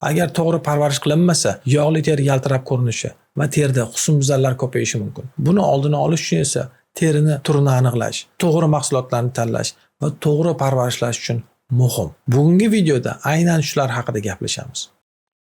Agar to'g'ri parvarish qilinmasa, yog'li teri yaltirab ko'rinishi va terida husnbuzarlar ko'payishi mumkin. Buni oldini olish uchun esa terini turini aniqlash, to'g'ri mahsulotlarni tanlash va to'g'ri parvarishlash uchun muhim. Bugungi videoda aynan shular haqida gaplashamiz.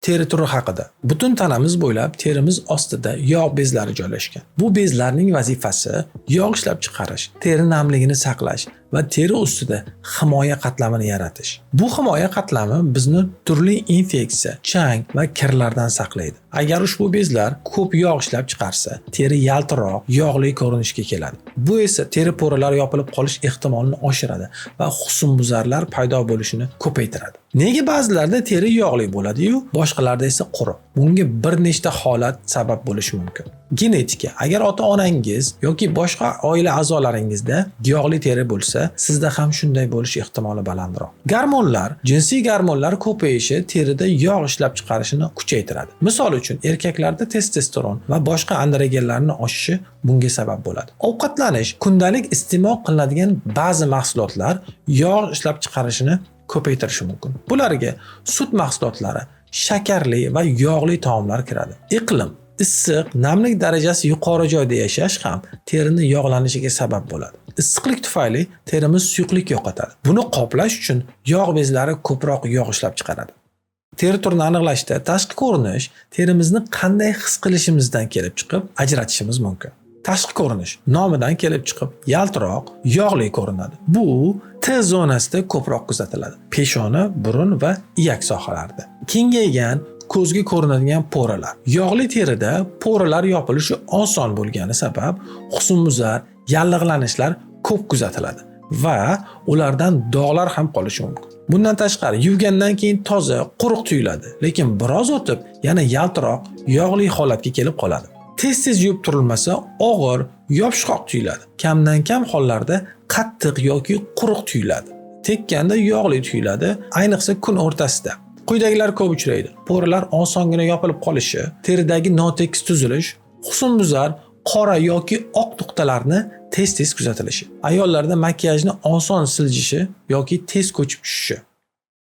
Teri turi haqida. Butun tanamiz bo'ylab terimiz ostida yog' bezlari joylashgan. Bu bezlarning vazifasi yog' ishlab chiqarish, teri namligini saqlash va teri ustida himoya qatlamini yaratish. Bu himoya qatlami bizni turli infeksiya, chang va kirlardan saqlaydi. Agar ushbu bezlar ko'p yog' ishlab chiqarsa, teri yaltiroq, yog'li ko'rinishga keladi. Bu esa teri poralari yopilib qolish ehtimolini oshiradi va husnbuzarlar paydo bo'lishini ko'paytiradi. Nega ba'zilarda teri yog'li bo'ladi-yu, boshqalarda esa quruq? Bunga bir nechta holat sabab bo'lishi mumkin. Genetika. Agar ota-onangiz yoki boshqa oila a'zolaringizda yog'li teri bo'lsa, sizda ham shunday bo'lish ehtimoli balandroq. Gormonlar, jinsiy gormonlar ko'payishi terida yog' ishlab chiqarishini kuchaytiradi. Misol uchun, erkaklarda testosteron va boshqa androgenlarni oshishi bunga sabab bo'ladi. Ovqatlanish, kundalik iste'mol qilinadigan ba'zi mahsulotlar yog' ishlab chiqarishini ko'paytirishi mumkin. Bularga sut mahsulotlari, shakarli va yog'li taomlar kiradi. Iqlim, issiq, namlik darajasi yuqori joyda yashash ham terini yog'lanishiga sabab bo'ladi. Issiqlik tufayli terimiz suyuqlik yo'qotadi. Buni qoplash uchun yog' bezlari ko'proq yog' ishlab chiqaradi. Teri turini aniqlashda tashqi ko'rinish terimizni qanday his qilishimizdan kelib chiqib ajratishimiz mumkin. Tashqi ko'rinish nomidan kelib chiqib yaltiroq, yog'li ko'rinadi. Bu T zonasida ko'proq kuzatiladi. Peshona, burun va iyak sohalarida. Kengaygan, ko'zga ko'rinadigan poralar. Yog'li terida poralar yopilishi oson bo'lgani sabab husnbuzar, yallig'lanishlar ko'p kuzatiladi va ulardan dog'lar ham qolishi mumkin. Bundan tashqari, yuvgandan keyin toza, quruq tuyuladi, lekin biroz o'tib yana yaltiroq, yog'li holatga kelib qoladi. Tez-tez yuvib turilmasa, og'ir, yopishqoq tuyuladi. Kamdan kam hollarda qattiq yoki quruq tuyuladi. Tekkanda yog'li tuyuladi, ayniqsa kun o'rtasida. Quyidagilar ko'p uchraydi. Poralar osongina yopilib qolishi, teridagi notekis tuzilish, husnbuzar, qora yoki oq nuqtalarni tez-tez kuzatilishi. Ayollarda makiyajni oson siljishi yoki tez ko'chib tushishi.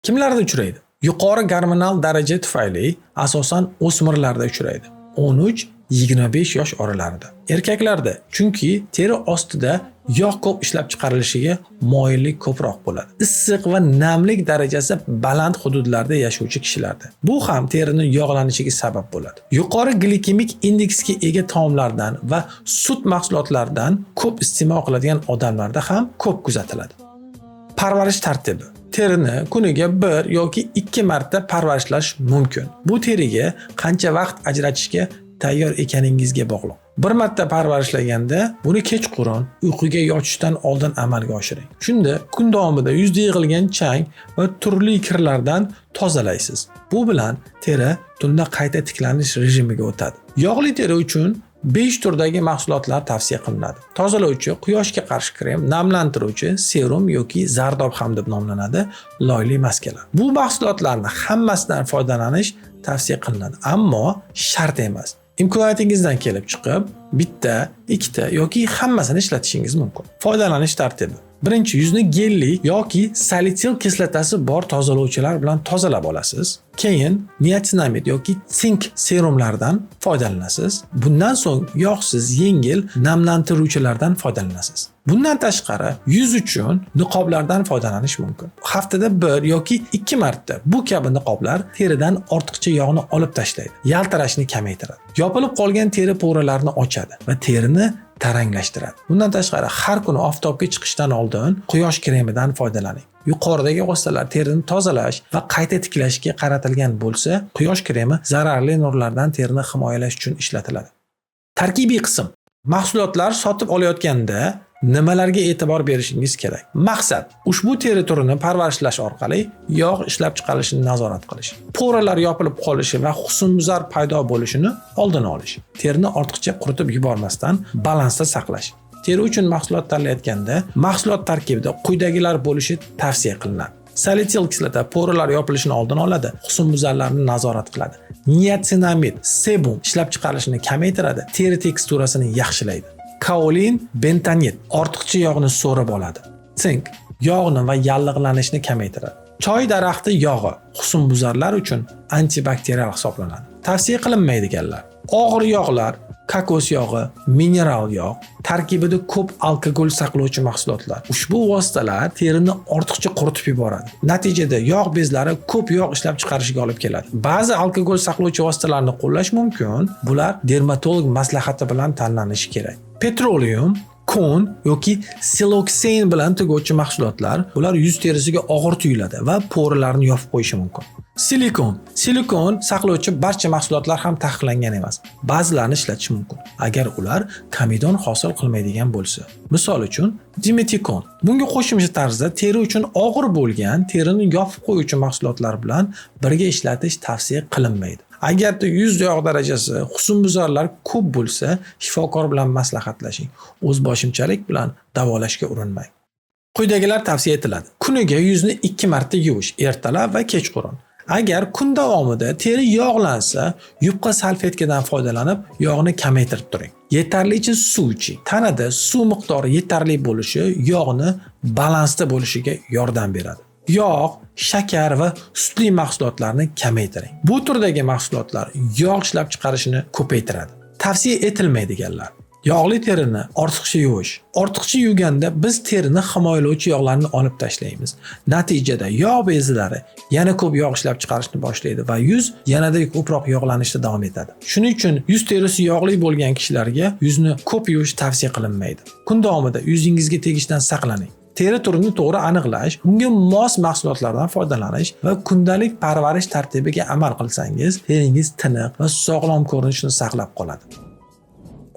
Kimlarda uchraydi? Yuqori gormonal daraja tufayli asosan o'smirlarda uchraydi. 13-25 yosh oralarida. Erkaklarda, chunki teri ostida yog' ko'p ishlab chiqarilishiga moyillik ko'proq bo'ladi. Issiq va namlik darajasi baland hududlarda yashovchi kishilarda. Bu ham terini yog'lanishiga sabab bo'ladi. Yuqori glikemik indeksga ega taomlardan va sut mahsulotlaridan ko'p iste'mol qiladigan odamlarda ham ko'p kuzatiladi. Parvarish tartibi. Terini kuniga 1 yoki 2 marta parvarishlash mumkin. Bu teriga qancha vaqt ajratishga tayyor ekaningizga bog'liq. Bir marta parvarishlaganda buni kechqurun uyquga yotishdan oldin amalga oshiring. Shunda kun davomida yuzda yig'ilgan chang va turli kirlardan tozalaysiz. Bu bilan teri tunda qayta tiklanish rejimiga o'tadi. Yog'li teri uchun 5 turdagi mahsulotlar tavsiya qilinadi. Tozalovchi, quyoshga qarshi krem, namlantiruvchi, serum yoki zardob ham deb nomlanadi, loyli maskalar. Bu mahsulotlarni hammasidan foydalanish tavsiya qilinadi, ammo shart emas. Imkoniyatingizdan kelib chiqib, bitta, ikkita yoki hammasini ishlatishingiz mumkin. Foydalanish tartibi. Birinchi, yuzni gelli yoki salitsil kislotasi bor tozalovchilar bilan tozalab olasiz. Keyin niacinamid yoki sink serumlardan foydalanasiz. Bundan so'ng yog'siz, yengil namlantiruvchilardan foydalanasiz. Bundan tashqari, yuz uchun niqoblardan foydalanish mumkin. Haftada 1 yoki 2 marta bu kabi niqoblar teridan ortiqcha yog'ni olib tashlaydi, yaltirashni kamaytiradi. Yopilib qolgan teri poralarini ochadi va terini taranglashtiradi. Bundan tashqari, har kuni oftobga chiqishdan oldin quyosh kremidan foydalaning. Yuqoridagi vositalar terini tozalash va qayta tiklashga qaratilgan bo'lsa, quyosh kremi zararli nurlardan terini himoyalash uchun ishlatiladi. Tarkibiy qism. Mahsulotlar sotib olayotganda nimalarga e'tibor berishingiz kerak? Maqsad: ushbu teri turini parvarishlash orqali yog' ishlab chiqarilishini nazorat qilish, poralar yopilib qolishi va husnbuzar paydo bo'lishini oldini olish, terini ortiqcha quritib yubormasdan balansda saqlash. Teri uchun mahsulot tanlayotganda mahsulot tarkibida quyidagilar bo'lishi tavsiya qilinadi. Salitsil kislota poralar yopilishini oldini oladi, husnbuzarlarni nazorat qiladi. Niacinamid sebum ishlab chiqarilishini kamaytiradi, teri teksturasini yaxshilaydi. Kaolin, bentonit ortiqcha yog'ni so'rib oladi. Sink yog'ni va yallig'lanishni kamaytiradi. Choy daraxti yog'i husnbuzarlar uchun antibakterial hisoblanadi. Tavsiya qilinmaydiganlar: og'ir yog'lar, kokos yog'i, mineral yog', tarkibida ko'p alkogol saqlovchi mahsulotlar. Ushbu vositalar terini ortiqcha quritib yuboradi. Natijada yog' bezlari ko'p yog' ishlab chiqarishiga olib keladi. Ba'zi alkogol saqlovchi vositalarni qo'llash mumkin. Bular dermatolog maslahati bilan tanlanishi kerak. Petroleum, kon yoki siloksen bilan tuguvchi mahsulotlar, ular yuz terisiga og'ir tuyuladi va poralarni yopib qo'yishi mumkin. Silikon. Silikon saqlovchi barcha mahsulotlar ham taqiqlangan emas. Ba'zilarini ishlatish mumkin, agar ular komedon hosil qilmaydigan bo'lsa. Misol uchun, dimetikon. Bunga qo'shimcha tarzda teri uchun og'ir bo'lgan, terini yopib qo'yuvchi mahsulotlar bilan birga ishlatish tavsiya qilinmaydi. Agarda yuz yog' darajasi, husnbuzarlar ko'p bo'lsa, shifokor bilan maslahatlashing. O'zboshimchalik bilan davolashga urinmang. Quyidagilar tavsiya etiladi. Kuniga yuzni 2 marta yuvish, ertalab va kechqurun. Agar kun davomida teri yog'lansa, yupqa salfetkadan foydalanib, yog'ni kamaytirib turing. Yetarlicha suv iching. Tanada suv miqdori yetarli bo'lishi yog'ni balansda bo'lishiga yordam beradi. Yog', shakar va sutli mahsulotlarni kamaytiring. Bu turdagi mahsulotlar yog' ishlab chiqarishini ko'paytiradi. Tavsiya etilmaydiganlar: yog'li terini ortiqcha yuvish. Ortiqcha yuvganda biz terini himoyalovchi yog'larni olib tashlaymiz. Natijada yog' bezlari yana ko'p yog' ishlab chiqarishni boshlaydi va yuz yanada ko'proq yog'lanishda davom etadi. Shuning uchun yuz terisi yog'li bo'lgan kishilarga yuzni ko'p yuvish tavsiya qilinmaydi. Kun davomida yuzingizga tegishdan saqlaning. Teri turini to'g'ri aniqlash, unga mos mahsulotlardan foydalanish va kundalik parvarish tartibiga amal qilsangiz, teringiz tiniq va sog'lom ko'rinishini saqlab qoladi.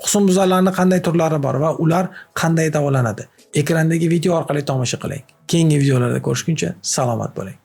Husnbuzarlarning qanday turlari bor va ular qanday davolanadi? Ekrandagi video orqali tomosha qiling. Keyingi videolarda ko'rishguncha salomat bo'ling.